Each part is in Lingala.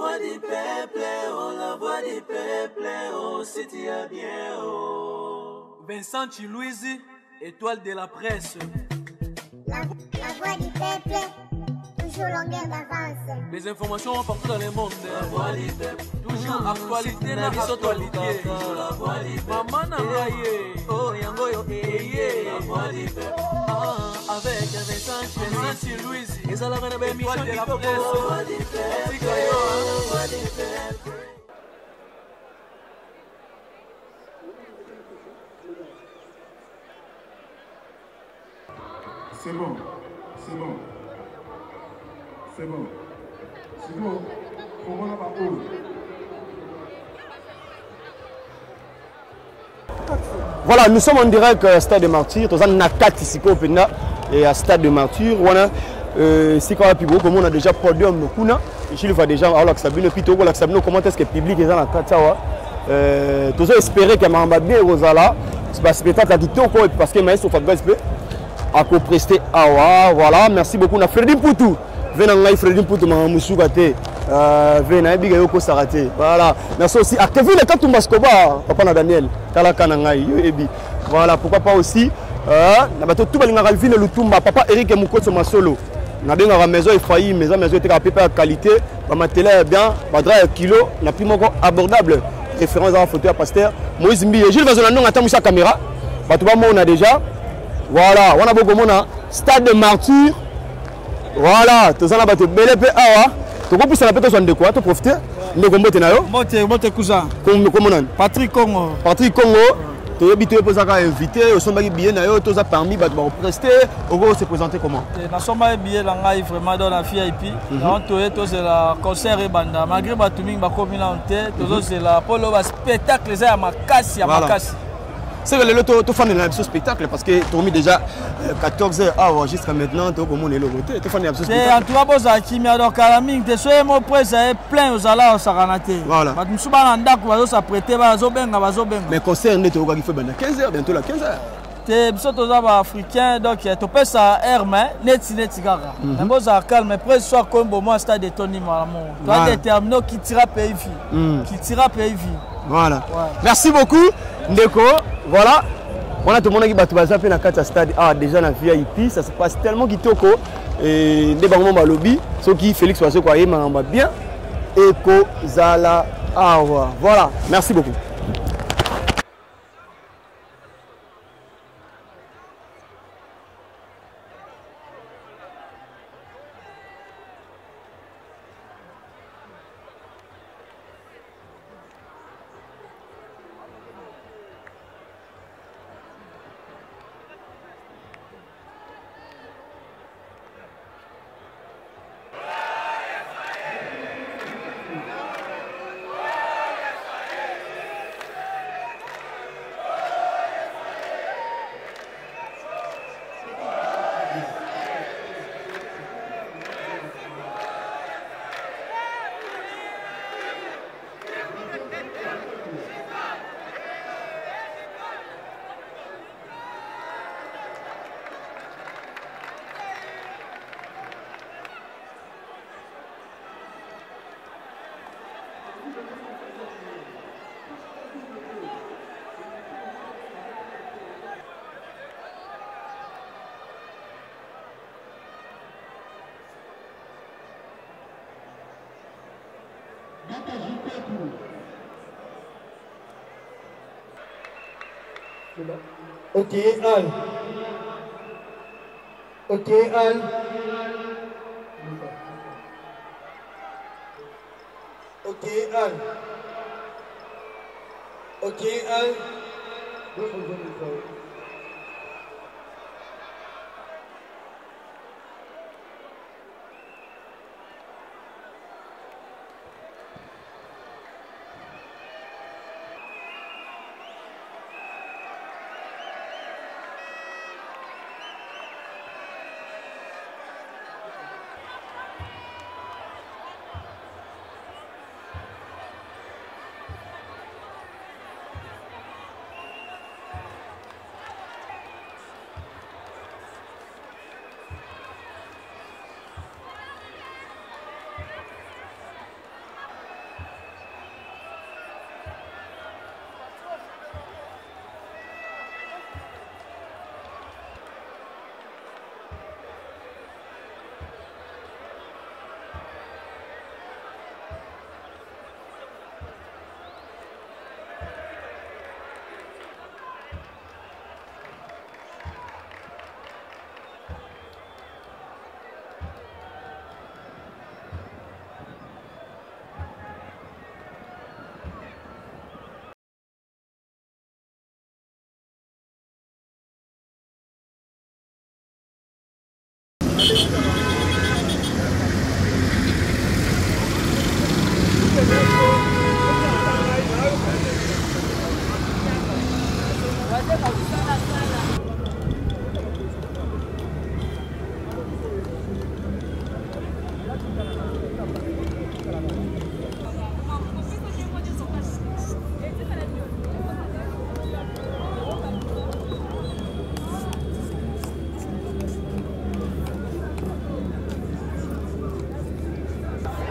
voix du peuple, oh la voix du peuple, oh si tu as bien, oh. Vincent Chiluizi, étoile de la presse. La voix du peuple, toujours longueur d'avance. Les informations partout dans le monde. La voix du peuple, toujours actualité na actualité. La voix du peuple, maman na ngai ye. Oh yango yo eye. La voix du peuple, ah, avec Vincent Vincent Chiluizi, ezalaka na ba émission de la presse. La voix du peuple, tika yo. La voix du peuple. C'est bon, c'est bon, c'est bon. Sikoyo, fongola ba oyo. Voilà, nous sommes en direct euh, Stade de Martyrs, toza na kati sikoyo mpenza ya Stade de Martyrs wana euh, sika wapi bokomona déjà podium kuna Gilles va déjà aolakisa bino puis tokolakisa bino comment est-ce que public eza na kati awa euh, tozo espérer ke makambo bien ekozala baspectacle ya kitoko parce que maestro Fabregas mpe akopreste awa. Voilà, merci beaucoup na Fredi Mputu ve na ngai Fredi Mputu makambo mosuka te euh, ve nayebi ke yo okosaka te. Voilà, merci aussi à Kevin Katumba Scobar, papa na Daniel talaka na ngai yo yebi. Voilà, pourquoi pas aussi euh, na bato tout balingaka Alvine Lutumba, papa Eric Mukotso Masolo nabengaka maison Ephraim, eza maison etekaka pepe ya qualité, bamatela ya bien, badra ya kilo na prix moko abordable. Référence ezaka photo ya pasteur Moïse Mbiye. Jules Vazola Ndonga atambwisa caméra, bato bamona déjà. Voilà, wana bokomona Stade de Martyr. Voilà, toza na bato ebele mpe awa tokopusana mpe tozwa ndeko, toprofite. Ndeko, mbote na yo. Mbote, mbote cousin. Kombo nani? Patrick Congo. Patrick Congo, toyebi toyebi ozaka invité, osombaki billet na yo, toza parmi bato bakopreste. Oko se présenter comment? Nasombaki billet na ngai vraiment dans la VIP. Yango toye tozela concert ebanda malgré bato mingi bakomi nano te, tozozela mpo loba spectacle eza ya makasi ya makasi. C'est que lelo tofandela na biso spectacle parce que tokomi déjà 14 heures awa jusqu'à maintenant tokomona eloko te, tofandela biso. Te, en tout cas bozala kimia, donc kala mingi te. So ye mo presse ye plein, ozala osakana te. Bato mosusu bana ndako bazosaprete, bazobenga bazobenga. Mais concert nde toyokaki fo ebanda 15 heures, bientôt la 15 heures. Te, biso toza baafricain, donc topesa air mais neti neti kaka mais bozala calme. Presse so akomi bomwa stade etondi malamu, toa détermine okitira pays vie, kitira pays vie. Voilà. Merci beaucoup ndeko. Voilà, wana tomonaki bato baza mpe na kati ya stade ah, déjà na VIP, ça se passe tellement kitoko. Nde bango mo balobi soki Félix Wazeko ayemaka ba bien ekozala awa. Voilà, merci beaucoup. Ok, Al. Ok, Al. Ok, Al. Ok, Al.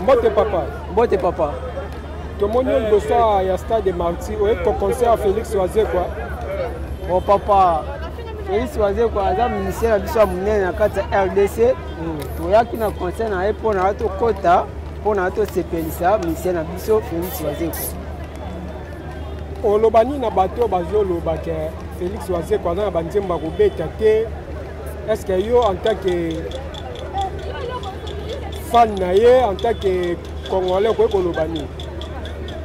Mbote papa. Mbote papa. Tomoni yo liboso ya stade de Martyrs, oye ko concert ya Félix Wazekwa. Bon papa, Félix Wazekwa aza ministère na biso ya monene na kati ya RDC. Toyaki na concert na ye mpo na tokota mpo na tosepelisa ministère na biso Félix Wazekwa. Oloba nini na bato oyo bazoloba ke Félix Wazekwa aza na banzembo ya kobeta te? Est-ce que yo en tant que fan na ye, en tant que congolais, okoki koloba nini?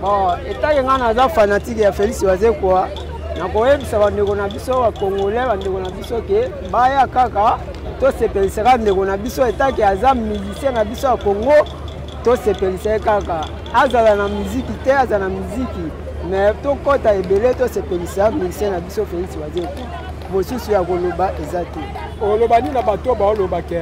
Bon, etake ngai naza fanatique ya Félix Wazekwa, nakoyebisa bandeko na biso bacongolais, bandeko na biso ke baya kaka tosepelisaka ndeko na biso, etake aza musicien na biso ya Congo, tosepelisa ye kaka, azala na miziki te, azala na miziki mais tokɔta ebele tosepelisa musicien na biso Félix Wazekwa. Mosusu ya koloba eza te. Oloba nini na bato oyo baoloba ke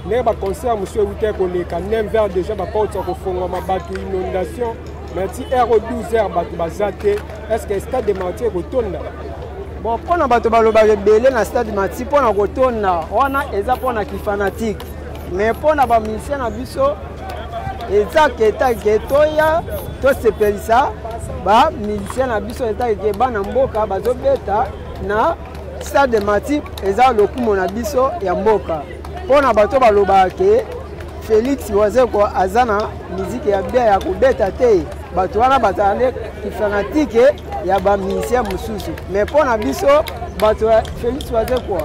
ndenge baconcert mosusu euti koleka 9 heures déjà baporte ya kofongwama, bato inondation, mais ti heure 12 heures bato baza te, est ce que stade de Martyrs ekotonda? Bon, mpona bato balobaka ebele na stade Martyrs mpona kotonda wana eza mpona kifanatike, mais mpona bamusicien na biso eza ke etake toya tosepelisa bamusicien na biso, etake ke bana mboka bazobeta na stade de Martyrs, eza lokumu na biso ya mboka. Mpona bato balobaka ke Félix Wazekwa aza na miziki ya bien ya kobeta te, bato wana bazala nde kifanatike ya bamusicien mosusu, mais mpona biso bato ya Félix Wazekwa,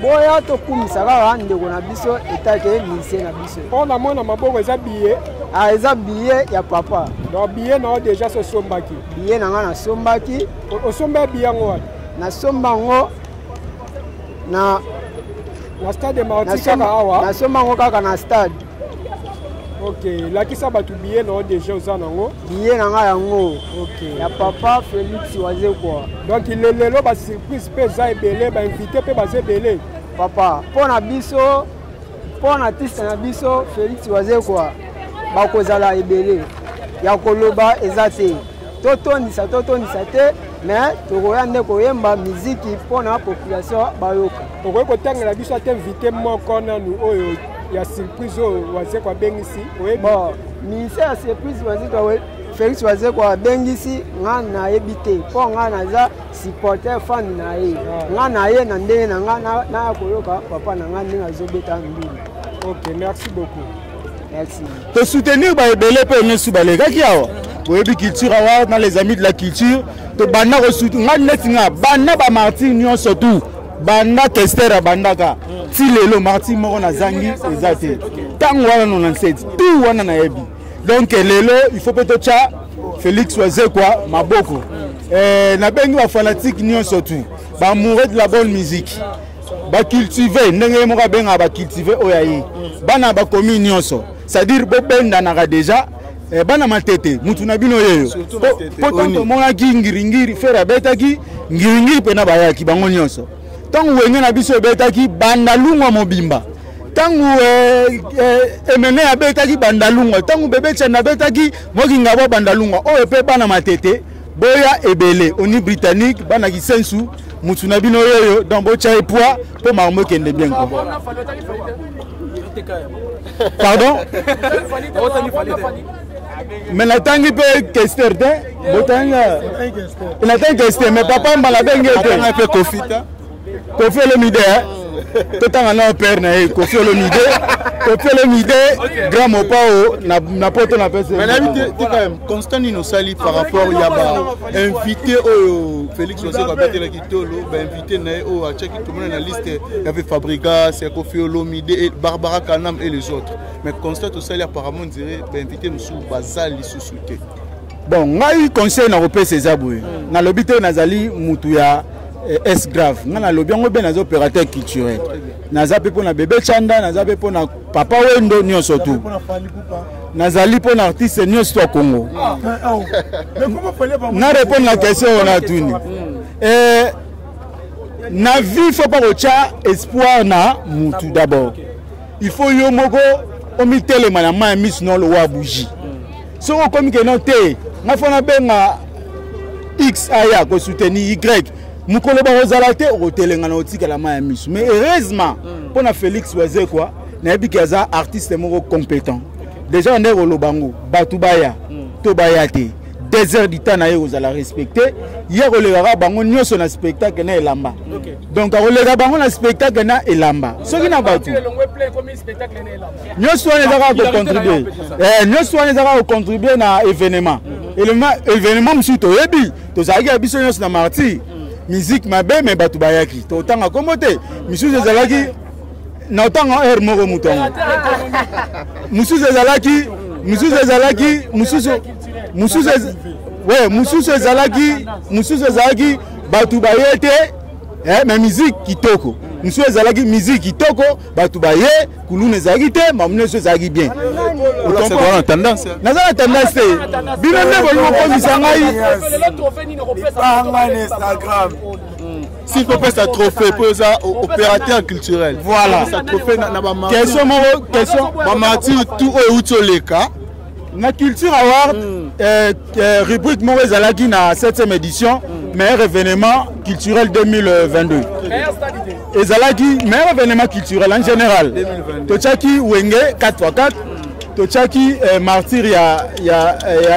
boya tokumisa kaka ndeko na biso etake musicien na biso. Mpo na mona maboko eza billet? Ah, eza billet ya papa. Donc billet na yo déjà sosombaki? Billet na nga nasombaki. Osomba billet yango wapi? Nasomba yango na na stade de Martyrs kaka awa? Nasomba yango kaka na stade. Ok, lakisa bato billet na yo déjà oza nango. Billet na nga yango. Ok. Ya papa Félix Wazekwa. Donc lelo basurprise mpe eza ebele, bainvité mpe baza ebele. Papa, mpo na biso, mpo na artiste na biso Félix Wazekwa, bakozala ebele ya koloba eza te, totondisa totondisa te, mais tokoya nde koyemba miziki mpona population bayoka. Okoki kotangela biso ata invité moko nanu oyo ya surprise oyo Wazekwa abengisi, oyebi? Bon, ministère ya surprise Wazekwa, Félix Wazekwa abengisi, nga nayebi te, mpo nga naza supporter fan na ye, nga na ye na ndenge na nga naya koyoka papa na nga ndenge azobeta ndulu. Ok, merci beaucoup. Merci. Tosoutenir baebele mpe nyonso balekaki awa, boyebi culture awa na les amis de la culture, tobanda kosoutenir nga neti nga banda bamartyr nyonso tu, banda Kester abandaka ti lelo, martyr moko nazangi eza te. Ntango wana 97 tu wana nayebi. Donc lelo il faut mpe totya Félix Wazekwa maboko. Nabengi bafanatike nyonso tu, baamoureux de la bonne musique, bacultive ndenge ye moko abengaka bacultive oyo aye bana bakomi nyonso, c'est-à-dire bobendanaka déjà bana Matete, mutu na bino yeyo, po ntango tomonaki ngiringiri Ferre abetaki ngiringiri mpena bayaki bango nyonso, ntango Wenge na biso ebetaki Bandalungwa mobimba, ntango Emene abetaki Bandalungwa, ntango Bebe Chanda abetaki Mokinga bo Bandalungwa, oyo mpe bana Matete boya ebele, oni britannique, bana Kisensu, mutu na bino oyo, donc botya ye poids mpo makambo ekende bien quoi. Pardon, mais natangi mpe Kester te, botanga natangi Kester, mais papa mbala abengi ye te. Mpe Kofi te? Kofi Olomide, totanga na père na ye Kofi Olomide, Kofi Olomide grand mopao na poto na pese. Mais nayebi te tika constat nini osali par rapport ya bainvité oyo Félix Wazekwa abetelaki tolo, bainvité na ye oyo atiaki, tomona na liste y avait Fabregas ya Kofi Olomide et Barbara Kanam et les autres, mais constat tosali, apparemment dirait bainvité mosusu baza lisusu te. Bon, ngai conseil nakopesa eza boye, nalobi te nazali mutu ya s grave, ngai nalobi yango mpe naza opérateur culturel, naza mpe mpona Bebe Chanda, naza mpe mpona Papa Wendo nyonso tu, nazali mpona artiste nyonso to ya Congo. Na répondre na question oyo natuni, na vie faut pas kotya espoir na mutu. D'abord il faut yo moko omitelema na mai ya miso na olowa bougie. Soki okomi keno te, nga fo nabenga x aya kosoutenir y, mokolo bakozala te, okotelenga na otikala mai ya miso. Mais heureusement mpo na Félix Wazekwa, nayebi ke aza artiste moko compétent. Déjà nde koloba yango, bato baya to baya te, 2 heures du temps na ye kozala respecté. Ye akolekaka bango nyonso na spectacle na elamba. Donc akoleka bango na spectacle na elamba. Soki na bato nyonso wana eza kaka kocontribue, nyonso wana eza kaka kocontribue na événement. Événement mosusu toyebi, tozalaki ya biso nyonso na Martyr, musique mabe, mais bato bayaki. Totanga kombo te. Misusu ezalaki na otanga heure moko, moto yango mosusu ezalaki, mosusu ezalaki, mosusu, mosusu, ouais, mosusu ezalaki, mosusu ezalaki bato baye te, mais musique kitoko. Mosusu ezalaki musique kitoko, bato baye, kuluna ezalaki te, mamu nyonso ezalaki bien. Wana tendance. Naza na tendance te. Bino nde bolingi kokomisa ngai. Libanga na Instagram. Si kopesa trophée mpo eza opérateur culturel. Voilà. Kopesa trophée na bamartyr. Question moko, question. Bamartyr tout oyo euti oleka. Na Culture Award, rubrique moko ezalaki na 7e édition, meilleur événement culturel 2022, ezalaki meilleur événement culturel en général. Totiaki Wenge 4x4, totiaki Martyr ya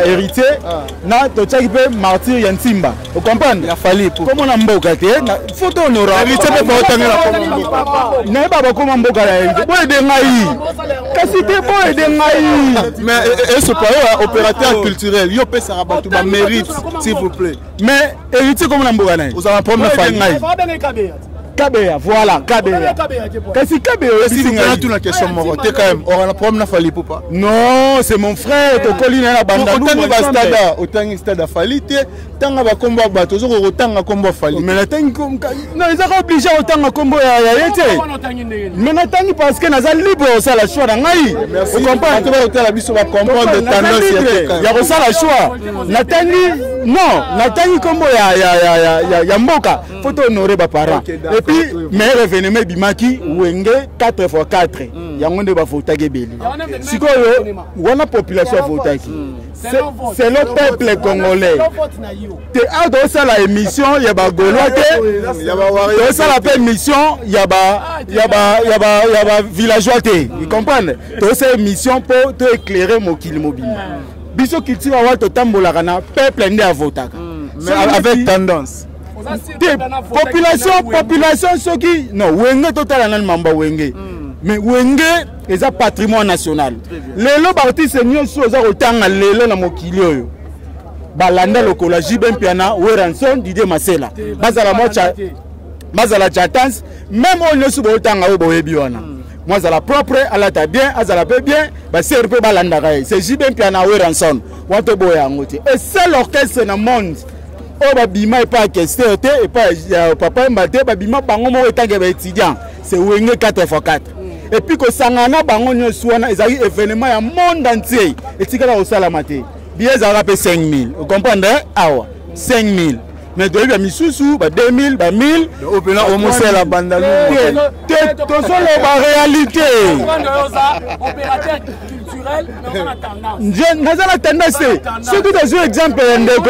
Héritier, na totiaki mpe Martyr ya Ntimba. Ocomprendre? Ya Fally. Komona mboka te, faut honora. Héritier mpe baotangela kombo mboka. Nayeba bakoma mboka ya Héritier. Boyede ngai kasi te, boyede ngai. Mais esopa oyo opérateur culturel, yo opesaka bato bamérite, s'il vous plaît. Mais Héritier komona mboka na ye. Ozala problème na Boyede Fally. ngai. Kabeya, voilà, Kabeya. Kasi Kabeya oyebisi ngai. Natuna question moko te quand même: ora na problème na Fally Ipupa? Non, c'est mon frère, tokoli na ye na Bandalungu. Otangi bastade, otangi stade a Fally te. Tanga bakombo ya bato, ozokoka kotanga kombo ya Fally. Mais natangi, non, ezaka obligé otanga kombo ya ye te. Mais natangi parce que naza libre kosala choix na ngai. Ocomprendre? Bakotala biso, bacomprendre tendance ya te. Ya kosala choix. Natangi, non, natangi kombo ya mboka. Faut tohonore baparent. Et puis meilleur événement ebimaki Wenge 4 x 4. Yango nde bavotaki ebele. Sikoyo wana population avotaki selon peuple congolais te. Awa tozosala émission ya bagaulois te, tozosala mpe émission ya bavillageois te. Comprendre? Tozosala émission mpo toéclaire mokili mobimba. Biso Culture Awa, totambolaka na peuple nde avotaka. Mais avec tendance. Te, population soki non Wenge, totala nani mamba Wenge. Mais Wenge eza patrimoine national. Lelo baartiste nyonso oza kotanga lelo na mokili oyo balanda lokola JB Mpiana, Werrason, Didier Masela, bazala mocha, bazala chatans, même oyo nyonso bootanga oyo boyebi wana, mo azala propre, alata bien, azala mpe bien, basere mpe balandaka ye, c'est JB Mpiana, Werrason. Wana toboya yango te. Et seul orchestre na monde oyo babima epai ya Kester te, epai ya Papa Wemba te, babima bango moko etanke baétudiant, c'est Wenge 4 x 4. Et puis kosangana na bango nyonso wana ezalaki événement ya monde entier, etikala kosalama te. Billet ezalaka mpe 5000. Ocomprendre? Awa 5000, mais toyebi ya misusu ba 2000, ba 1000. Oyo mpena omosala Bandalungu. Te, tozoloba réalité. Naza na tendance te. Soki tozwi exemple ya ndeko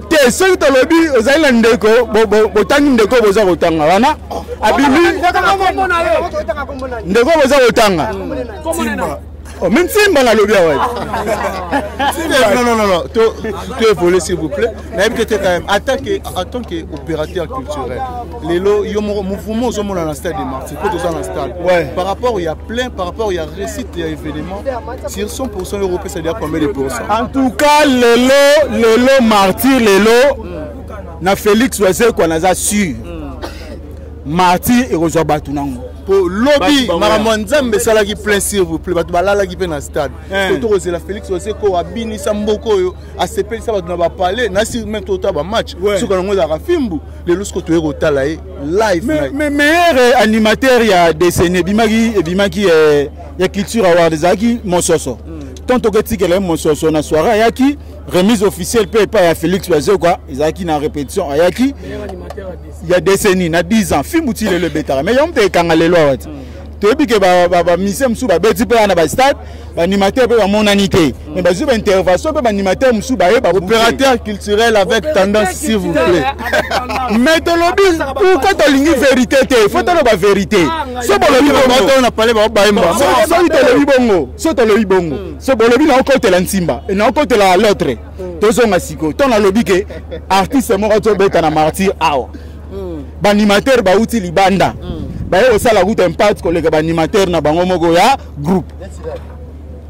te, soki tolobi ozali na ndeko, botangi ndeko, boza kotanga wana abimi ndeko, boza kotanga. Oh, mais Ntimba nalobi awa. Non, non, non, non, to évoluer, s'il vous plaît. Nayebi te quand même, en tant que opérateur culturel, lelo yo moko mouvement ozomona na stade de Martyr, po toza na stade. Par rapport il y a plein, par rapport il y a réussite, il y a événement sur 100%, euro c'est-à-dire combien de pourcents? En tout cas lelo, lelo Martyr, lelo na Félix Wazekwa, naza sûr Martyr ekozwa bato nango. Po lobi makambo ya Nzambe esalaki plein, s'il vous plaît, bato balalaki mpe na stade. Po tokozela Félix Wazekwa abinisa mboka oyo, asepelisa bato na bapale nasi même totala bamatch, soki yango ezalaka fimbu. Lelo soki toye kotala ye live. Mais meilleur animateur ya décennie ebimaki ya Culture Award ezalaki Mososo. Tant toketikela ye Mososo na soirée, ayaki remise officielle mpe epai ya Félix Wazekwa, ezalaki na répétition, ayaki ya décennie na 10 ans. Fimbu ti lelo ebetaka, mais yango mpe ekanga lelo awa ti. Toyebi ke bamusicien mosusu babeti mpe wana bastade, baanimateur mpe bamonani te, mais bazwi baintervention mpe baanimateur mosusu baye. Opérateur culturel avec tendance, s'il vous plaît. Mais tolobi, pourquoi tolingi vérité te? Faut toloba vérité. So bolobi bongo na pale babayemba. Soki tolobi bongo, so tolobi bongo, so bolobi naokotela ntimba, naokotela l'autre. Tozonga sikoyo to nalobi ke artiste moko tobeta na Martyr awa, baanimateur bauti libanda, baye kosala kuta impact koleka baanimateur na bango moko ya groupe.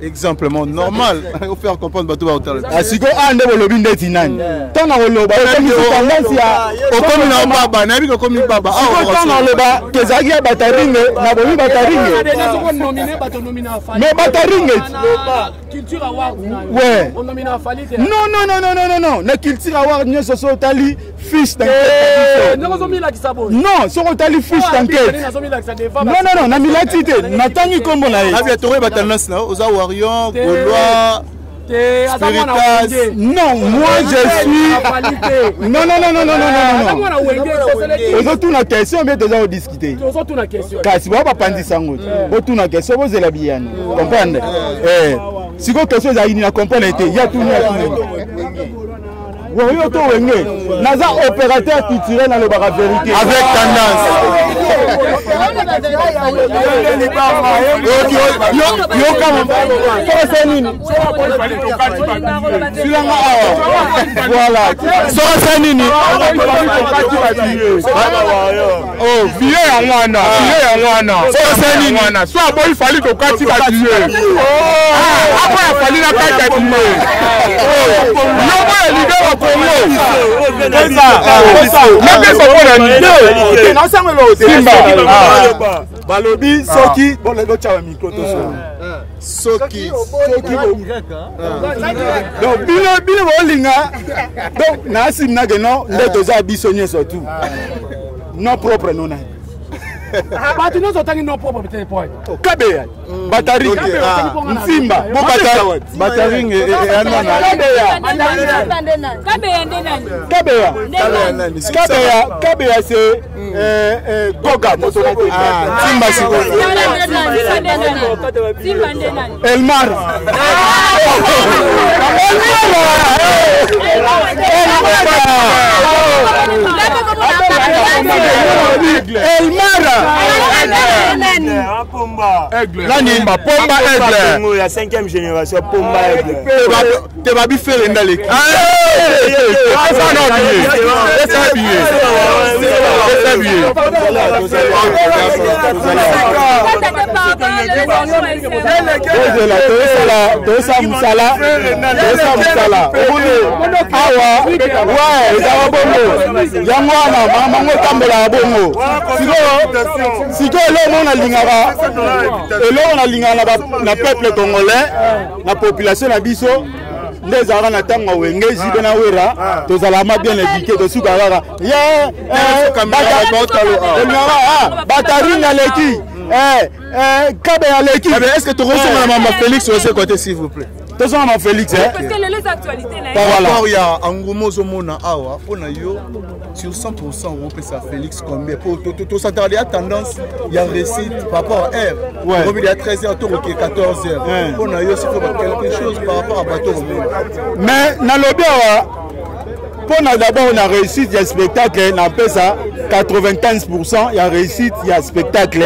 Exemple mo normal, faire comprendre bato baotala. Sikoyo awa nde bolobi ndeti nani ntango na koloba okomisi tendance ya Okomi na baba, nayebi ke okomi baba. Sikoyo ntango na koloba kezalaki ya bataringe, nabomi bataringe, mais bataringe, ouais, non, non, non, non, non, non, non, na Culture Award nyonso, so otali fiche d'enquête, non, soki otali fiche d'enquête, non, non, non, namilati te, natangi nkombo na ye. Abia, tokoyeba tendance na oza warrior, gaulois? Non, moi je suis, non, non, non, non, non, non, non, non. Ozotuna question mpe toza kodiscute, kasi bao bapandisa yango te. Botuna question, bozela biyano, comprendre. Sikoyo question ezalaki nini? Na comprendre te. Ya tuni, ya tuni oyo to Wenge. Naza opérateur culturel, nalobaka vérité. Avec tendance. Yoka, sokasa nini silanga awa, voilà. Sokasa nini? Oh, biye yango wana, biye yango wana. Sokasa nini? Wana so aboyi Fally, tokati babiye apo ya Fally na kati ya biye yoko ya leader ya Congo. Napesa mpona nini? Simba. Balobi soki botya bamicro toso. Soki Soki donc bino bino bolinga, donc naasimnake no nde toza biso nyonso tu nom propre no nani. Bato nyonso otangi nom propre te point. Kabeya, batari, nsimba. Bataringe. Kabeya. Kabeya nde nani? Kabeya, Kabeya, Kabeya, c'est Goga moto. Nsimba sikoyo. Simba nde nani? Elmar, Elmar, Elmara. Nani? Pomba, aigle. Ya 5e génération, Pomba, aigle. Te, babi Ferre ndaleki. Esa na billet, esa billet, esa billet. Ozela, toyosala, toyosala mosala, toyosala mosala. Omoni awa wa ezala bongo, yango wana makambo yango etambolaka bongo. Sikoyo, sikoyo eloko moko nalingaka, eloko nalingaka na peuple congolais, na population na biso, nde ezalaka na ntango ya Wenge, JB na Wera, tozalaka ma bien éduqué, tosuka kaka ye olingaka bataringa aleki, Kabe aleki. Est ce que tokosonga na mama Félix Wazekwa te, s'il vous plaît? Tozonga ma Félix. Parce que lelo eza actualité na ye. Par rapport ya engouement ozomona awa, mpo na yo, sur 100 , opesa Félix combien? Po tosantaka ya tendance ya réussite par rapport à heure okomi ya 13 heures, tokoke 14 heures. Mpo na yo sikoyo, quelque chose par rapport à bato komona. Mais nalobi awa, mpo na d'abord na réussite ya spectacle, napesa 95 ya réussite ya spectacle,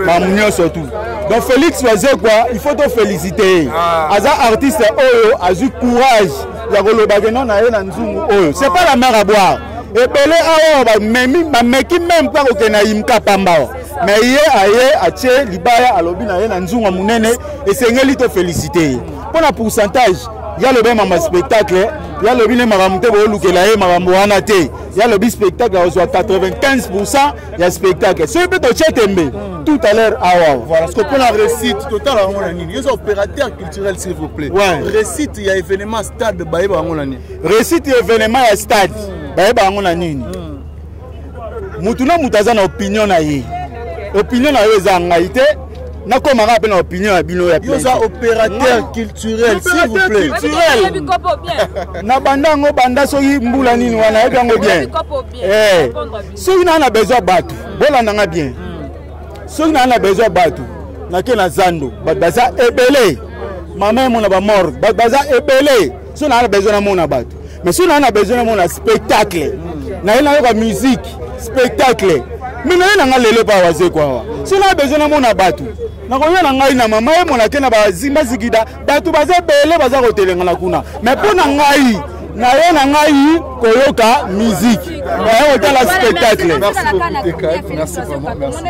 mamu nyonso tout. Donc Félix Wazekwa, il faut toféliciter ye. Aza artiste oyo azwi courage ya koloba ke non, na ye na nzungu oyo, c'est pas la mer à boire. Ebele awa bamemi, bameki même mpa kokende na yimka pamba awa, mais ye aye atie libaya, alobi na ye na nzungu ya monene. Esengeli toféliciter ye. Mpo na pourcentage, ye alobi mama spectacle, ye alobi nde makambo te, boolukela ye makambo wana te. Ye alobi spectacle akozwa 95 ya spectacle. Soki mpe totie tembe tout à l'heure awa. Voilà, parce que pour la réussite totale yango na nini? Yo opérateur culturel, s'il vous plaît. Ouais. Réussite ya événement stade, bayeba yango na nini? Réussite ya événement ya stade, bayeba yango na nini? Mutu na mutu aza na opinion na ye. Opinion na yo eza ngai te, nakomaka mpe na opinion ya bino ya Yo oza opérateur culturel, s'il vous plaît. Culturel na banda yango, banda soki mbula nini wana, yebi yango bien. Soki naa na besoin bato bolandanga bien. Soki naa na besoin bato, nake na zando, bato baza ebele. Mama emona bamorgue, bato baza ebele. Soki naa na besoin namona bato, mais soki naa na besoin namona spectacle, naye nayoka musique spectacle, mais naye na nga lelo epa Wazekwa awa. Soki naa besoin namona bato, nakoya na ngai na mama emona te na bazimba zikida, bato baza ebele, baza kotelengana kuna. Mais mpo na ngai, naye na ngai koyoka musique, naye kotala spectacle. Merci vraiment, merci.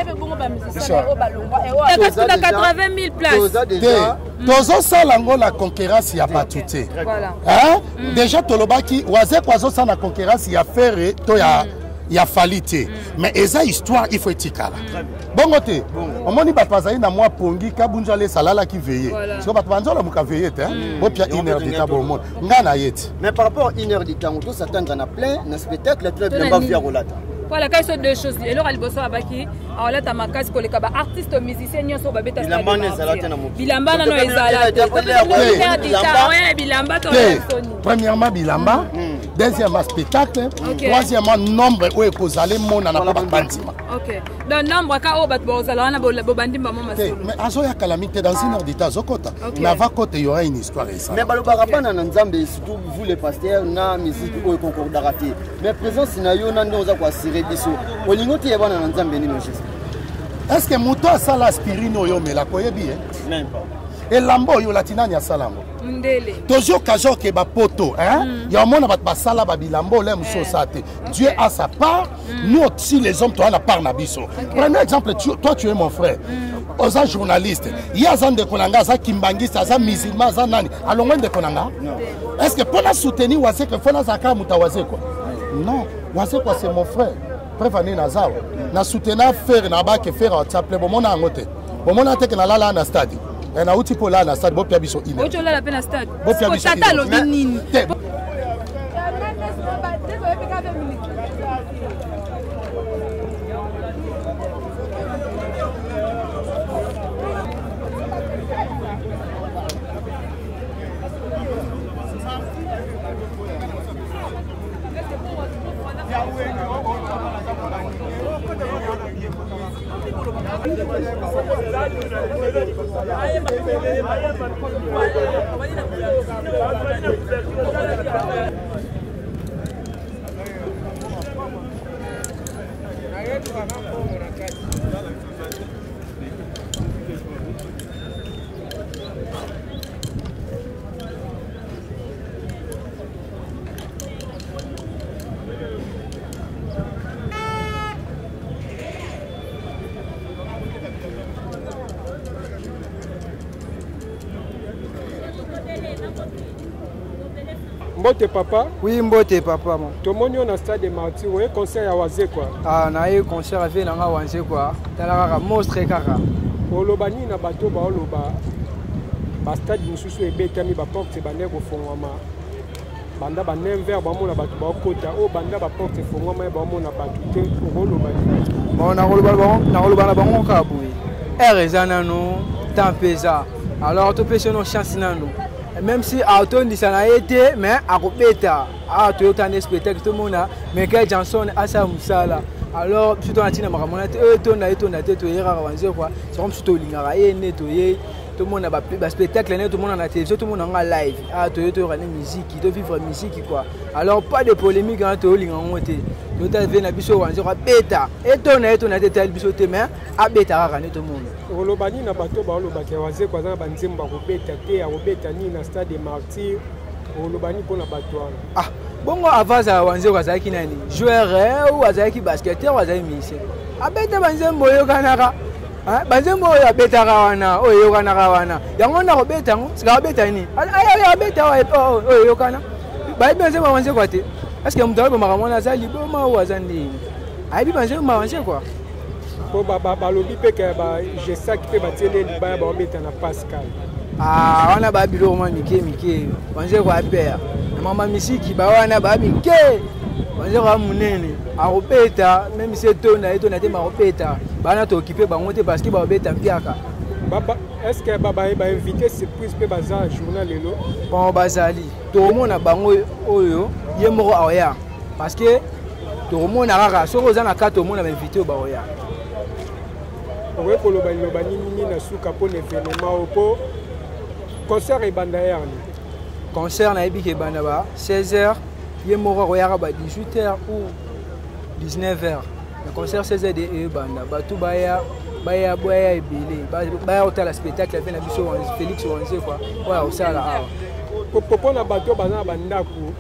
Takasi 80 000 places. Te, tozosala yango na concurrence ya bato te. Hein? Déjà tolobaki Wazekwa azosala na concurrence ya Ferre to ya ya Fally te, mais eza histoire, il faut etikala bongo te. Omoni bato bazali na mwa pongi, Kabunzu alesa alalaki veye. Siko bato banzolamuka veye te, bopia une heure d'état, bomona ngai na ye te. Mais par rapport à une heure de temps, to s'attendre na plein na spectacle, to bilamba via kolata. Voilà, kai so deux choses. Eloko ya liboso, abaki aolata makasi koleka baartiste musicien nyonso oyo babeta. Bilamba wana ezala te na mokili. Bilamba nano ezala te. Oya bilamba to te. Premièrement bilamba, deuxièmement spectacle, troisièmement nombre oyo ekozala emonana mpo bato bandima. Ok, donc nombre ka oyo bato bakozala wana, bobandi mbamo te masolo. Mais azoya kala mingi te, dans une heure de temps azokota. Mais avant kota, il y aura une histoire esala. Mais balobaka bana na Nzambe, surtout vous les pasteurs, na musique oyo concordaka te. Mais présence na yo na ndenge oza koassurer biso, olingi oteya bana na Nzambe nini juste? Est ce que moto asala aspirine oyo omelaka oyebi ye? Même pas. Elamba oyo olati, nani asala yango? Mundele. Tozwi occasion ke bapoto, hein? Ya omona bato basala babilamba ole mosusu osala te. Dieu a sa part, nous aussi les hommes toza na part na biso. Premier exemple, toi tu es mon frère, oza journaliste, ye aza ndeko na nga, aza kimbangiste, aza musulman, aza nani, alongwe ndeko na nga. Est ce que mpo na soutenir Wazekwa, fo nazala kaka moto ya Wazekwa? Non, Wazekwa c'est mon frère. Preuve ane naza awa na soutenir Ferre na bake Ferre WhatsApp, bomona yango te, bomona te ke nalala na stade. Nauti mpo olala na stade, bopia biso ine. Oti olala mpe na stade. Bopia biso tata ine. alobi nini? Te. Mbote papa. Oui, mbote papa. Mo. Tomoni yo na stade de Martyr, oye concert ya Wazekwa. Ah, naye concert ave nanga Wazekwa. Tala kaka monstre kaka. Oloba nini na bato baoloba bastade mosusu ebetami, baporte ebandaki kofongwama banda ba 9 heures, bamona bato baokota, oyo banda baporte efongwama ye baomona bato te, okoloba nini? Bon, nakoloba na bango kaka boye, heure eza nano, temps mpe eza, alors topesi no chance nano, même si atondisa na ye te, mais akobeta. Awa toyota nde spectacle, tomona Michael Johnson asala mosala. Alors biso tona ntina makambo wana te, oyo etonda etonda te, toye kaka Wazekwa. Soko biso tolingaka ye nde toye tomona baspectacle nde tomona na télévision, tomona nga live. Ah, toye toyoka nde musique, tovivre musique quoi. Alors pas de polémique wana, toyolinga yango te. Tota ve na biso Wazekwa abeta, etonda etonda te, etali biso te, mais abeta kaka nde tomona. Oloba nini na bato baolobaka Wazekwa aza na banzembo akobeta te, akobeta nini na stade de Martyr? Oloba nini mpona bato wana? Ah, bongo avant azala Wazekwa, azalaki nani? Joueur ou azalaki basketteur ou azalaki musicien? Abeta banzembo oyokanaka, banzembo oyo abetaka wana, oyo eyokanaka wana, yango nde akobeta yango. Sika abeta nini? Abeta oyo eyokana. Bayebi banzembo ya Wazekwa te. Est ce que moto ayebomaka mwana aza liboma oyo aza ndeni ayebi banzembo ya Wazekwa? Po balobi mpe ke bagesaki mpe batieli libaya, baobeta na Pascal. Ah, wana ba biloko mwa mike mike. Wazekwa apere na mama misiki bawana ba mike. Wazekwa monene, akobeta même si etonda etonda te, bakobeta bana, tookipe bango te parce que bakobeta mpiaka. Est ce que bainvité surprise mpe baza journal lelo? Bon, bazali, tokomona bango oyo ye moko aoya, parce que tokomona kaka soki oza na kati, omona bainvité oyo baoya. Okoki koloba liloba nini nini na suka mpo na événement oyo mpo concert ebanda heure nini? Concert nayebi ke ebanda ba 16 heures, ye moko akoyaka ba 18 heures ou 19 heures. Mais concert 16 heures de ebanda, bato baya baya baya ebele, baya kotala spectacle ape na biso Félix Wazekwa oyo akosala awa. Mpo na bato baza na bandako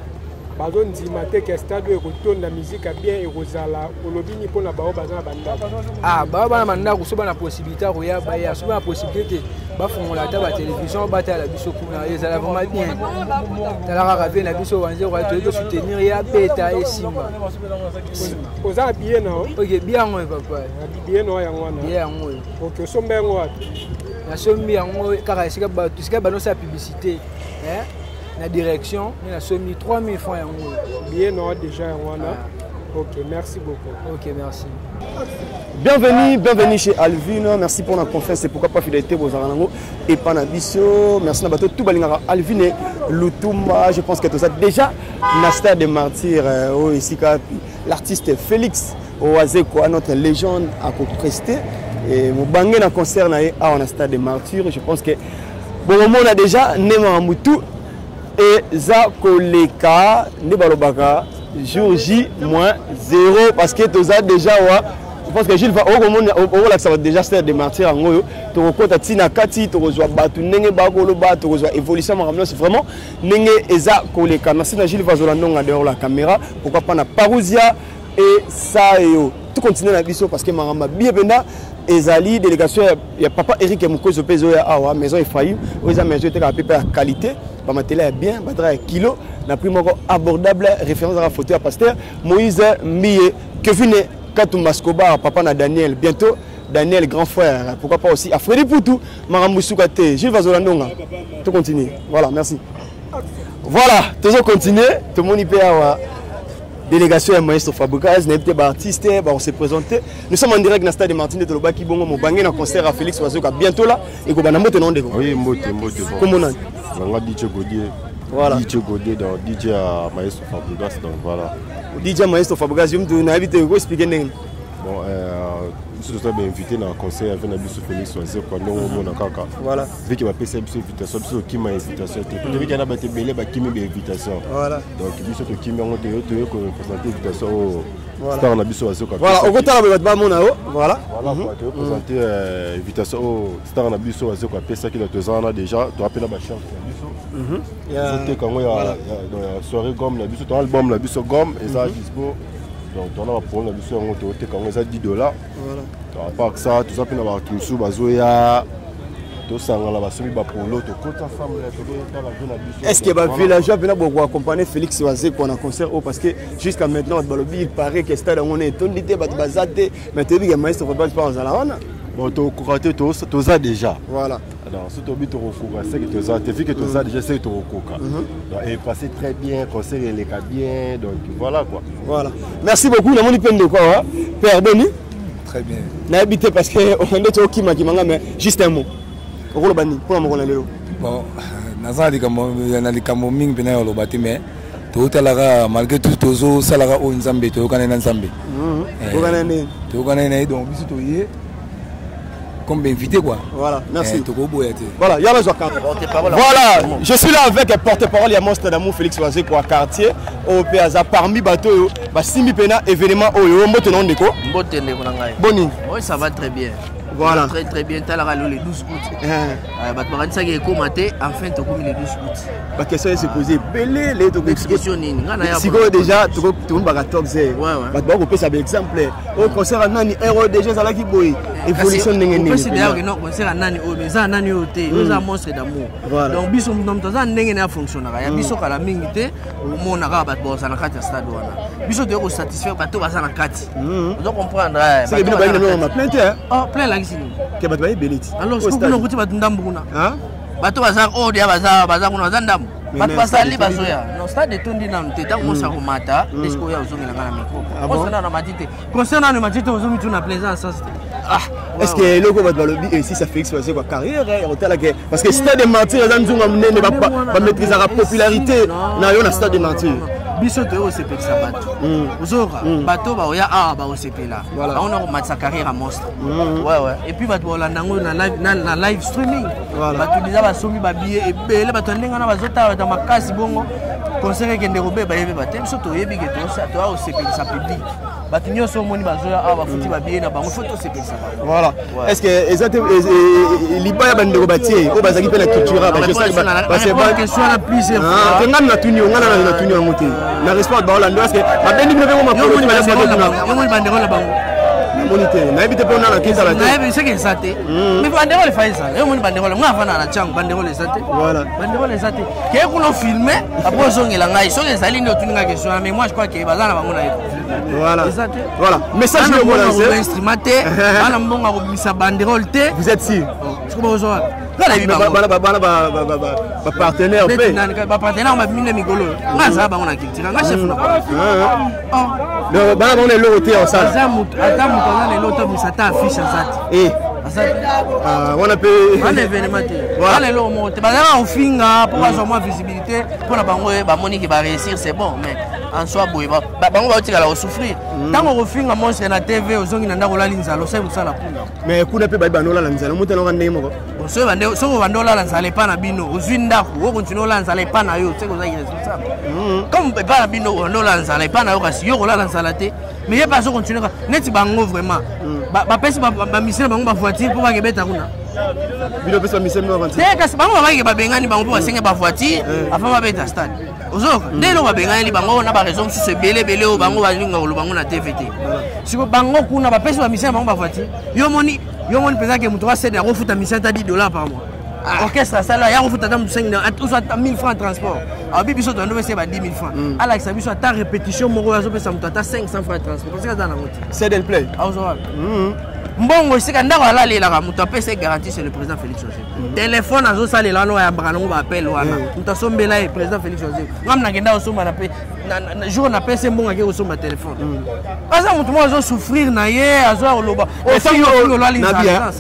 bazondima te ke stade oyo ekotonda musique ya bien ekozala, olobi nini mpo na bao baza na bandako? Ah, bao bana bandako so bana possibilité ya koya baya, so bana possibilité te bafongola ata batelevizio batala biso kuna, ezala vraiment bien. Tala kaka vie na biso Wazekwa, toyei tosoutenir ye abeta esimba. Oza na billet na yo? Ok, billet yango oyo papa. Billet na yo yango wana? Billet yango oyo. Ok, osomba yango wapi? Nasombi yango kaka esika bato, esika banosala publicité na direction, nde nasombi 3000 francs yango. Billet na yo déjà yango wana. Ok, merci beaucoup. Ok, merci. Bienvenue, bienvenue chez Alvin. Merci pour la confiance et pourquoi pas fidélité bozala et panabiso. Merci na bato tout balingaka Alvin Lutumba. Je pense que tout ça déjà na stade de martyrs oh ici l'artiste Félix Wazekwa, notre légende a presté et mobange na concert na ye awa na stade de martyrs. Je pense que bon moment on a déjà nema mutu et za koleka nde balobaka jour J moins 0 parce que toza déjà wa. Je pense que Gilles va okolakisa bato déjà stade de martyrs yango oyo tokokota ntina kati, tokozwa bato ndenge bakoloba, tokozwa évolution makambo nyonso vraiment ndenge eza koleka. Merci na Gilles Vazola Ndonga dehors la caméra, pourquoi pas na Parousia et Sayo. Tout continue na biso parce que makambo bien penda ezali délégation ya papa Eric Mukozo pe ezoya awa maison Ephraim oyo eza maison etekaka pepe ya qualité, ba matela ya bien, ba drap ya kilo na prix moko abordable. Référence à la photo ya pasteur Moïse Mbiye, Kevin Katumba Scobar, papa na Daniel, bientôt Daniel grand frère, pourquoi pas aussi à Freddy Poutou, Marambu Soukate, Gilles Vazola Ndonga. Tout continue. Voilà, merci. Voilà, toujours continuer. Tout le monde y peut avoir délégation ya maestro Fabregas, na invité ba artiste, ba on s'est présenté. Nous sommes en direct na stade de Martin de Tolobaki Bongo Mobange na concert à Félix Wazekwa bientôt là et ko bana mbote na ndeko. Oui, mbote mbote. Comment on Nga DJ Godier. Voilà. DJ Godier dans DJ à maestro Fabregas, donc voilà. DJ maestro Fabregas, je me na invité ko expliquer ndenge. Bon, biso toza bainvité na concert avec na biso Félix Wazekwa ndongo omona kaka. Voilà. Vu que bapesa biso invitation, biso tokima invitation te. Po toyebi na bato ebele bakimi ba invitation. Voilà. Donc biso tokimi yango te, toye koreprésente invitation oyo Voilà. star na biso Wazekwa. Voilà, okotala bato bamona yo. Voilà. Voilà quoi, toye présenter invitation oyo star na biso Wazekwa apesaki, donc toza wana déjà, toa mpe na bachance na biso. Tozoteka yango ya soirée gomme na biso, toa album na biso gomme eza dispo. Donc toa na baproblème na biso yango tozoteka yango eza 10 dollars. Voilà. Donc, à part ça, toza mpe na bato mosusu bazoya tosangana basombi bapolo tokota ensemble tokotala vie na biso. Est-ce que ba villageois pena boko accompagner Félix Wazekwa na concert oh, parce que jusqu'à maintenant bato balobi il paraît que stade yango etondi te, bato baza te, mais toyebi ke maestro Fabregas mpe azala wana. Bon, tokoka te, toza déjà. Voilà. Alors, si tobi tokokoka, c'est que toza te, vu que toza déjà, c'est que tokokoka. Donc, et passer très bien, concert eleka bien, donc voilà quoi. Voilà. Merci beaucoup, namoni mpe ndeko awa, Père Boni. Très bien. Nayebi te parce que nde tokimaki manga, mais juste un mot. Okoloba nini mpona mokolo na lelo? Bon, naza na likambo mingi mpena ya koloba te, mais totalaka malgré tout tozosalaka oyo Nzambe, toyokana na Nzambe. Toyokana nini? Toyokana na ye, donc biso toye comme invité quoi. Voilà, merci. Tokoboya te. Voilà, yala zwa carte. Voilà, je suis là avec porte-parole ya Monstre d'amour Félix Wazekwa quartier oyo mpe aza parmi bato oyo basimbi mpena événement oyo. Mbote na ndeko. Mbote ndeko na ngai. Boni? Oui, ça va très bien. Voilà. Très très bien. Talaka le 12 août. Bato bakanisaki ekóma te, enfin tokomi le 12 août. Ba question se poser ebele le Question nini? Nga na ya sikoyo déjà tokomi ba 14 heures. Bato bakopesa ba exemple oyo concert ya nani heure oyo déjà ezalaki boye, évolution ndenge nini? Opesi d'ailleurs que non, concert ya nani oyo, mais eza ya nani oyo te, oyo eza Monstre d'amour. Voilà. Donc biso moto aza ndenge na fonctionnaka ya biso kala mingi te, omona kaka bato bazala na kati ya stade wana, biso toye kosatisfaire bato baza na kati. Ozo comprendre? C'est que bino bayi na ma plein te. Oh, plein elakisi nini? Ke bato bayebele ti. Alors soki kuna okuti bato ndambu kuna, bato baza oyo deya baza kuna, baza ndambu, bato basali bazoya. Non, stade etondi nanu te. Ntango mosa komata nde sikoyo oya ozongela nga na micro. Concert nanu amati te, concert nanu emati te, ozomituna plaisant sens te. Ah, est-ce que eloko bato balobi esisa Félix Wazekwa carrière ya kotala ke parce que stade de martyr eza nzunga monene, bamaîtrisaka popularité na yo na stade de martyr? Biso toye kosepelisa bato. Ozoyoka bato baoya awa bakosepela. Bango na komatisa carrière ya monstre. Ouais. Et puis bato baolanda yango na live streaming. Bato deja basombi babillet ebele, bato ya ndenge wana bazotala bato ya makasi bongo concert ekende kobeba yebeba te. Biso toyebi ke toya kosepelisa public. Bato nyonso omoni bazoya awa bafuti babillet na bango, faut tosepelisa bango. Voilà. Est ce que eza te libaya bandeko batie oyo bazalaki mpe na culture? Te, ngani natuni yo, ngana natuni yango te na respect baolanda. Est ce que babendi bino mpe makolo? Banderole na bango. Namoni te, nayebi te mpo nana kezala te. Nayebi soki eza te, mais banderole efa ezala. Yo omoni banderole, nga avanda na ntiango, banderole eza te. Voilà. Banderole eza te. Keye kuna ofilme, après ozongela ngai soki ezali nde otuni ngai question. Mais moi je crois ke baza na bango na ye. Voilà. Eza te. Voilà. Message Bana yo mbongo mona ya instrument te, bana mbongo ya kobimisa banderole te. Vous êtes sûr? Siko bozwa wapi? Nga nayebi bango. Bana bapartenaire mpe. Bapartenaire babimi nde mikolo. Nga azala bango na culture, nga chef na bango. Donc bana bango na eloko te ya kosala. Aza moto, ata moto aza na eloko te, obimisa ata affiche aza te. Wana mpe wana événement te, wana eloko moko te. Bazalaka kofinga mpo bazwa mwa visibilité mpo na bango, bamoni ke baréussir, c'est bon. Mais en soi boye bango baotikala kosouffrir. Ntango okofinga monstre na TV, ozongi na ndako, olali nzala, osali mosala kuna. Mais kuna mpe bayebi banolala nzala, moto ndenge moko. Soki obandi olala nzala epa na bino, ozwi ndako, okontinue olala nzala epa na yo, seke ozaki responsable. Comme epa na bino obandi olala nzala epa na yo, kasi yo kolala nzala te. Mais ye mpe azokontinue kaka neti bango. Vraiment, bapesi bamisien na bango bavoiture mpo bakebeta kuna. Bino opesi bamisien bino te, kasi bango babakeke babengani bango mpo basenge bavoiture avant babeta stade. Ozoyoka nde eloko babenganeli bango na baraison mosusu ebele ebele oyo bango balinga koloba bango na TV te. Siko bango kuna bapesi bamisien na bango bavoiture. Yo moni, yo moni mpenza ke moto asede akofuta misien ata 10 $ par mois, orchestre asala ya kofuta ata moto 5 ozwa ata 1000 francs transport. Abi biso toyando pesa ba 10 000 francs, alakisa biso ata répétition moko oyo azopesa moto ata 500 francs transport, parce que aza nango te. Cedel play. Azwa wapi mbongo? Esika ndako alalelaka, moto apesa ye garantie, c'est le président Félix Joseph. Telefone azosalela wana, oyambaka nango baappel wana, moto asombela ye, président Félix Joseph. Ngam nakenda kosomba na pe jour napesi ye mbongo, ake kosomba telefone. Aza moto moko azosouffrir na ye, azoya koloba.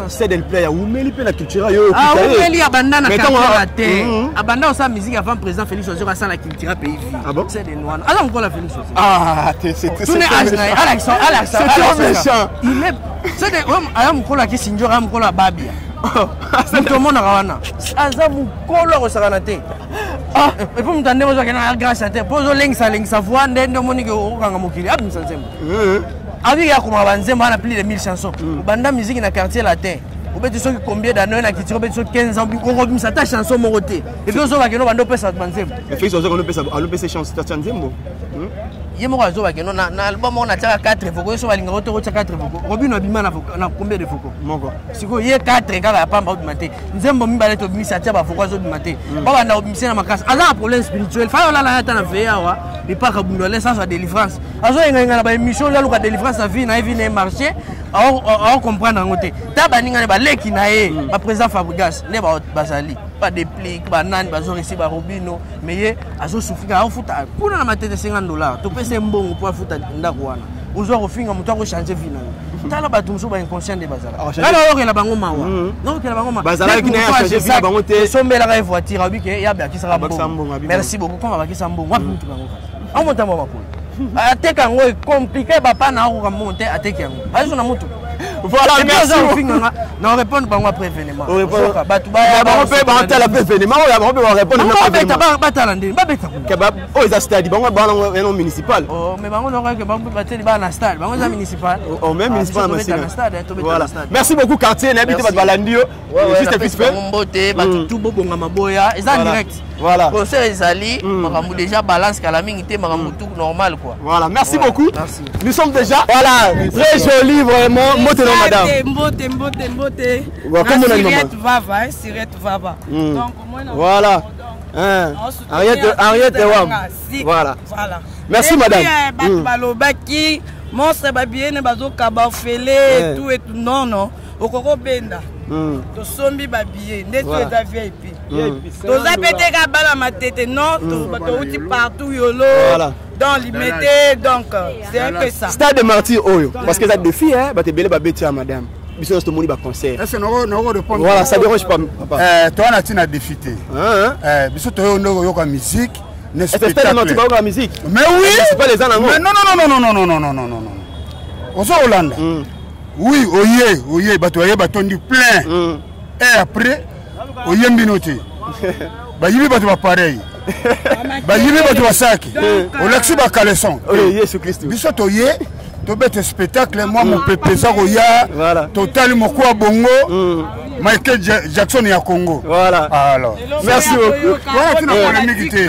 Cedel play awumeli mpe na culture yo. Awumeli, abanda na culture te. Abanda kosala musique avant président Félix Joseph asala culture pays vie. Cedel wana aza mokola Félix Joseph. Ah, tune age na ye, alakisa, alakisa. C'est trop méchant. Il est cede aya mokolo akisi njoka, aya mokolo ababia. Moto omonaka wana aza mokolo akosakana te. Et puis moto andenge ozwaki na grand chanteur mpo ozolengisalengisa voix nde nde omoniki okokanga mokili. Abimisa nzembo, abiki akomaka banzembo wana plus de 1000 chansons. Obanda musique na Quartier Latin, obeti soki combien d'années na culture, obeti soki 15 ans, okobimisa ata chanson moko te. Et puis ozobake no banda opesa bato banzembo. Félix Wazekwa alopesa chance tatia nzembo. Ye moko azobake no na album moko natiaka 4 vocaux. Ye so balingaka te kotia 4 vocaux. Robino abima na combien de vocaux? Moko. Sikoyo ye 4 kaka ya pamba, obima te. Nzembo mibale tobimisa, atia bavocaux, azobima te. Babanda kobimisa na makasi. Aza na problème spirituel. Fai olala ye ata na veye awa epaka bundu alesa, azwa délivrance. Azoyengayenga na baémission oyo, aluka délivrance na vie na ye, vie na ye marché aocomprendre yango te. Ta baningani baleki na ye, baprésident Fabrigas nde bazali badeplique, banani bazoresi barobino. Mais ye azosouffrir, aofuta kuna na Matete 50 $. Topesa ye mbongo mpo afuta ndako wana. Ozwa kofinga moto akochange vie na yo. Tala bato mosusu bainconscient nde bazalaka. Nga naokela bango mawa, naokela bango mawa. Bazalaki na ye, achange vie na bango te. Esombelaka ye voiture, abi ke ye abakisaka Abakisa mbongo. Mbongo, abi Merci beaucoup. Comme abakisa mbongo wapi, mutu bango kasi amotambo makolo ateka yango, ecompliqué bapa na akoka mbongo te, ateki yango, azo na mutu. Voilà, merci. Ofinganga na répondre bango après événement. Ozoka, bato baya. Bango mpe baotala mpe événement oyo, bango mpe barépondre. Bango babeta, batala ndeni babeta kuna. Oyo eza stade, bango bana yango municipal. Oh, mais bango nokake bango bateli bana na stade, bango eza municipal. Oh, même Ah, municipal biso tobeta na na stade, tobeta Voilà. na stade. Merci beaucoup quartier, nayebi te bato balandi yo. Ouais, Juste napesi vite fait. bango mbote, bato tu bobonga maboya eza en direct. Voilà. Concert ezali makambo déjà balance kala mingi te, makambo tout normal quoi. Voilà, merci Ouais, beaucoup. Merci. Nous sommes déjà. Voilà, très joli vraiment. Mbote non, madame. Mbote, mbote, mbote. Ouais, Na comment on a dit, maman? Sirette Vava, hein, Sirette Vava. Donc, moi, Voilà. Hein. Henriette, Henriette Wam. Voilà. Voilà. Merci, Et madame. puis, bato balobaki monstre babillet bazokaba ofele tout et tout. Non, non, okoki obenda. Tosombi babillet nde to eza VIP. Toza mpe te kaka bana Matete, non, touti partout, Yolo. Voilà. Dans Limete, donc c'est un peu ça. Stade de Martyr oyo, parce que eza défi, hein, bato ebele babeti ya madame. Biso nyonso tomoni baconcert. Est-ce que nako répondre? Voilà, ça dérange pas, papa. Toza na ntina défi te. Biso toyo nde koyoka musique. na Est-ce que stade Martyr bayoka musique? Mais oui. Municipal eza nango. Mais non non non non non non non non non non. Ozo Hollande. Oui, oye, oye, bato baye batondi plein. Et après, oyembi no te. Bayibi bato ba pareil. Bayibi bato basaki. Olakisi ba caleçon. Yesu Christ. Biso toye tobeta spectacle mwa mopepe eza koya totali mokuwa bongo Michael Jackson ya Congo. Voilà. Alors. Merci beaucoup. Voilà, tu n'as polémique te.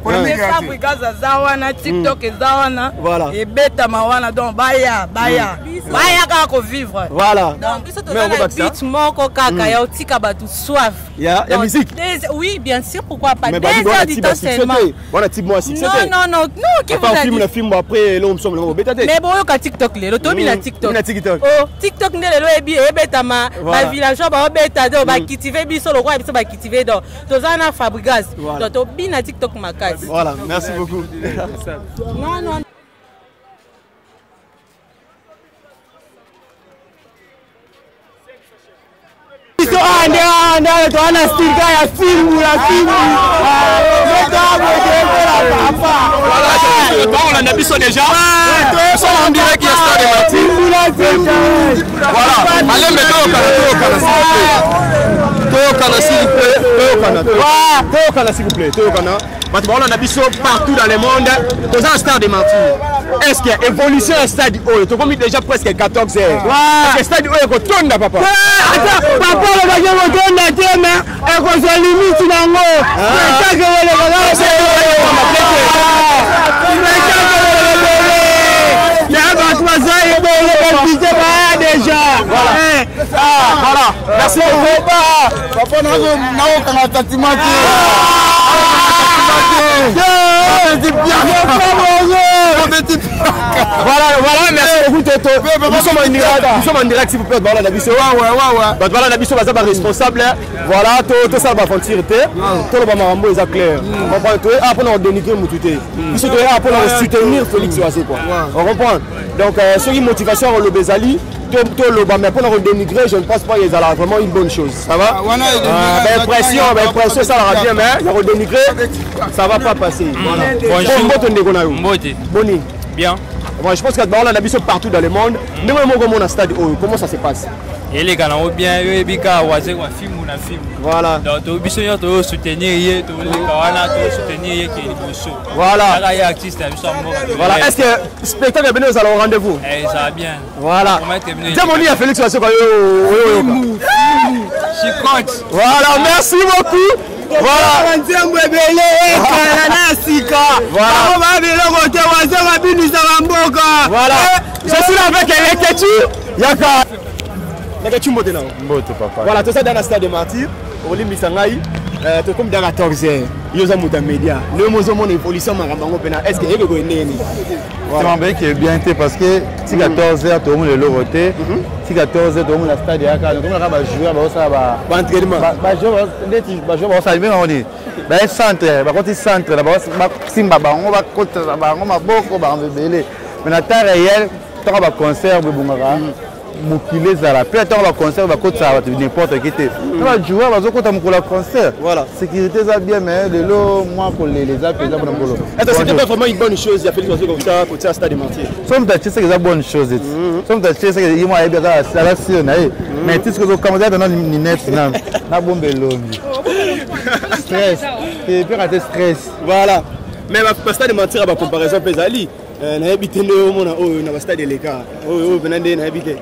Polémique ya te. Fabrigas aza wana, TikTok eza wana. Voilà. Ebetama wana donc baya baya. Baya kaka ko vivre. Voilà. Donc biso toza na beat moko kaka ya otika bato soif. Ya ya musique. Oui, bien sûr, pourquoi pas. Mais Deux heures du temps seulement. Wana type moi succès. Non non non, non, qui vous a film dit? na film après l'homme somme le beta te. Mais boyoka TikTok lelo, tobi na TikTok. Na TikTok. Oh, TikTok nde lelo ebi ebetama Voilà. ba villageois baobeta donc bacultive biso lokola biso bacultive donc toza na Fabrigas. Voilà. Donc tobi na TikTok makasi. Voilà, merci beaucoup. Non non. Biso ande ande toza na style kaka ya fimbu ya fimbu baolanda biso déjà tosala en direct ya stade Martyrs. Voilà, malembe toyokana toyokana s'il vous plaît, toyokana s'il vous plaît, toyokana toyokana s'il vous plaît, toyokana. Bato baolanda biso partout dans le monde, toza na stade de Martyrs. Est ce que évolution ya stade oyo tokomi déjà presque 14 heures, est ce que stade oyo ekotonda papa? Ata papa olobaki ekotonda te, me ekozwa limite nango. Spectacle eleka bato baza ebele, bapite baya déjà. Voilà, merci beaucoup. Papa, nakokanga tatima te. Voilà, voilà, merci beaucoup Toto. Nous sommes en direct, nous sommes en direct s'il vous plaît, voilà na biso. Bato bala na biso baza ba responsable. Voilà, to to sala ba aventure te. To loba makambo eza clair. Comprendre to a pona dénigrer mutu te. Biso to a pona soutenir Félix Wazekwa. On comprend. Donc soki motivation ya koloba ezali to loba, mais pona dénigrer, je ne pense pas que ezala vraiment une bonne chose. Ça va? Ba impression, ba impression ça la bien, mais ya dénigrer ça va pas passer. Voilà. Bonjour. Mbote ndeko na yo. Mbote. Boni. Bien. Bon, je pense que on a biso partout dans le monde. Ndenge moko mona stade oyo, comment ça se passe? Eleka nango bien, yo oyebi kaka Wazekwa fimbu na fimbu. Voilà. Donc to biso nyonso tozosoutenir ye, toleka wana tozosoutenir ye ke liboso. Voilà. Kaka ye artiste na biso ya mboka. Voilà, est-ce que spectacle ya bino ezala au rendez-vous? Ezala bien. Voilà. Promettre bino. Diamoni ya Félix Wazekwa yo oyo oyoka. Chicote. Voilà, merci beaucoup. Voilà. Nzembo ebele ekala na sika. Bango ba biloko te, Wazekwa binisaka mboka. Voilà. Je suis là avec Leketu. Yaka. Leketu mbote na. Mbote papa. Voilà, tout ça dans la stade de Martyrs. Olimbisa ngai. Tokomi dans 14 heures. Yo za moto ya média. Ndenge mozomona évolution makambo yango mpena. Est-ce que yebe koye ndenge nini? Voilà. Qui est bien te parce que ti 14 heures tokomona eloko te, ti 14 heures tokomona stade yaka, tokomona kaka bajoueur bazosala baentraînement, neti bajoueur bazosala benga ngo nini, baye centre, bakoti centre, basimba bango, bakotisa bango maboko, bango ebele. Mais na temps réel, ntango baconcert bebongaka mokili ezala mpe, ntango baconcert bakotisaka bato n'importe qui te, na bajoueur bazokota mokolo ya concert, sécurité eza bien. Mais lelo mwa kolela eza mpenza mpona mokolo. Est-ce que c'était pas vraiment une bonne chose ya Félix Wazekwa kotia kotia stade Martyrs? So moto atie seke eza bonne chose eti so moto atie seke ye mo ayebi aza sire na ye, mais ti soki ozokama eza tana ninete nanu nabomba elongi, stress epeka te, stress. Voilà. Mais ba stade Martyrs ba comparaison mpe ezali, nayebi te nde omona oyo na ba stade eleka oyo oyo mpena nde nayebi te.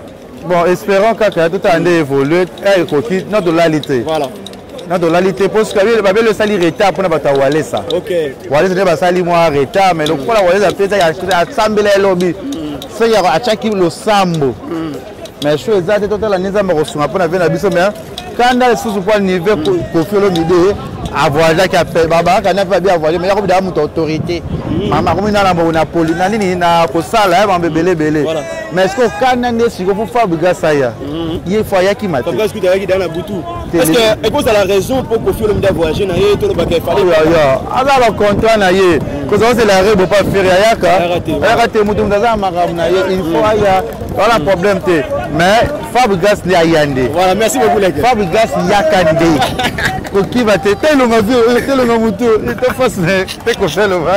Bon, espérons kaka totala nde évolue kaka ekoki na tolali te. Voilà. Na tolali te mpo soki babeli osali retard mpona bato ya Walesa. Walesa nde basali mwa retard, mais lokola Walesa mpe asambela elobi soki atiaki losambo, mais sho eza te. Totala nde Nzambe akosunga mpona vie na biso. Mais kanda lisusu mpo anive Kofi Olomide avoyageaki, babakaka nde mpe abi avoyage, mais yakobi daa moto autorité mama akomi nana na poli na nini na kosala ya mambo ebele ebele. Mais est ce que okanda nde sikoyo fo Fabregas aya, ye fo ayaki ma te. Fabregas kutu ayaki da na butu. Est ce que ekozala raison mpo Koffi Olomide avoyage na ye, tolobaka efale? Aza ba contrat na ye, kozala ozela rebo pa Ferre ayaka, ayaka te. Moto moto aza na makambo na ye, il faut aya wana, problème te. Mais Fabregas nde aya nde. Voilà, merci beaucoup leke. Fabregas yaka nde, kokima te, te elonga vi, te elonga motu te, face te, kofeloma.